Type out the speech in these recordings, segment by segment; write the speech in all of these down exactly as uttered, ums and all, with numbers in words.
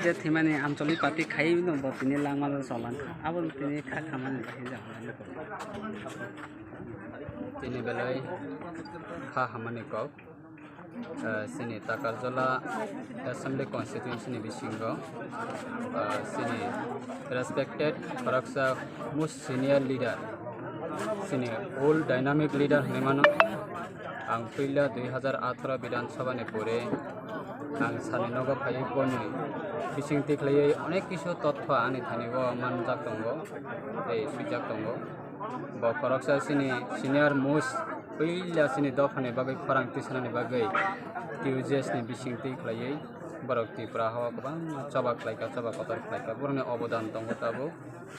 Je thimani Amcholi party khai no bo tini langma cholang kha. Abo tini kha khamani bahai jang. Tini belai kha hamani kok. Ah, sini Takarjala Assembly Constituency ni bisingo, ah, sini respected khoroksa most senior leader, sini old dynamic leader hinwi mano. Ang puila dui hazar atharo Bidhan Sabha ni pore ang sani nogo phaiwi boni bising tikhlaiwi onek kisu totpha ani thani o manjak tongo tei swijak tongo. Bo khoroksa sini senior most puila sini dophani bagwi khorang tisanani bagwi T U J S ni bising tikhlaiwi borok Tripura hao kwbangma choba khlaikha, choba kotor khlaikha. Borokni obodan tongo tabuk.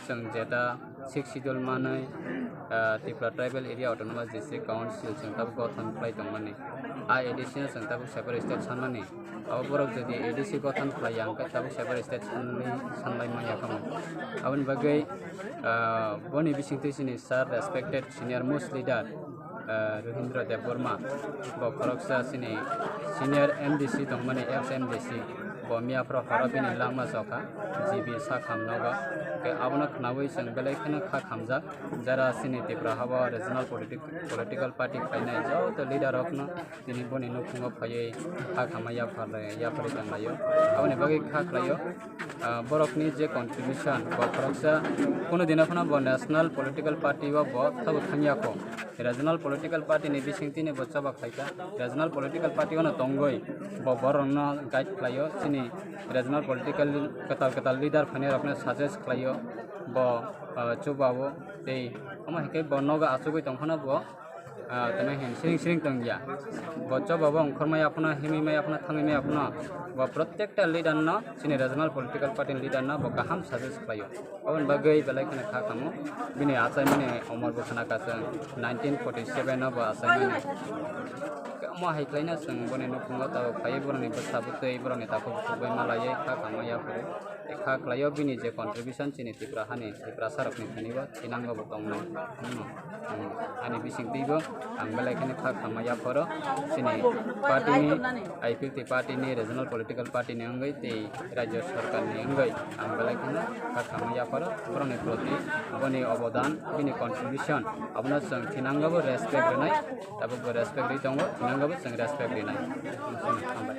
Chwng jeta Sixth Schedule manwi, ah, Tripura Tribal Area Autonomous District Council chwng tabuk gothon khlai tongmani. A A D C no chwng tabuk separate state sanmani. Abo borok jodi A D C gothon khlai ya hwnkhe tabuk separate state sanlai, sanlai manya khamu. Aboni bagwi, ah, boni bisingtwi chini sir respected senior most leader, ah, Ruhindra Debbarma, bo khoroksa chini senior M D C tongmani, ex M D C, bo miyaphoro horo bini langma chokha, G B sakham nogo. Hwnkhe abono khnaui chwng belai kheno kha khamjak, jara chini Tripura hao regional politic-, political party khlainai joto leader rokno tini boni nukhungo phaiwi kha khamma yapharlai, yapharwi tonglaio. Aboni bagwi kha khlaio, ah, borokni je contribution, bo khoroksa kunu dino phano bo national political party o bo tabuk thangya kho. Regional political party ni bisingtwi ni bo choba khlaikha. Regional political party o no tongwi bo borokno guide khlaio. Chini regional political kwtal kwtal leader phainai rokno suggest khlaio. Bo, ah, chubao tei omo hai khe bo nogo achugwi tong phano bo, ah, tamo hin siring siring tong ya. Bo choba bo ongkhor maya phano, himwi maya phano, thangwi maya phano. Bo protekta leader no, chini regional political party ni leader no bo kaham suggest khlaio. Aboni bagwi belai kheno kha kamo. Bini achaimani omor bo khna kha chwng nineteen forty seven o bo achaimani. Omo hai khlaina chwng boni nukhungo tabuk phaiwi borokni bwsa bwtwi borokni takhuk bukhuk bai malaiwi kha kamo yaphuru. Kha khlaio bini je contribution chini Tripura hani Tiprasa rokni thani bo thinango bo tongnai. Hmm. Hmm. Ani bisingtwi bo ang belai kheno kha khamma yaphoro chini party ni, I P F T party ni, regional political party ni wngwi tei rajya sarkar ni wngwi ang belai kheno kha khamma yaphoro borokni proti boni obodan, bini contribution abono chwng thinango bo respect rwnai, tabuk bo respect rwi tongo, thinango bo chwng respect rwnai. Hambai.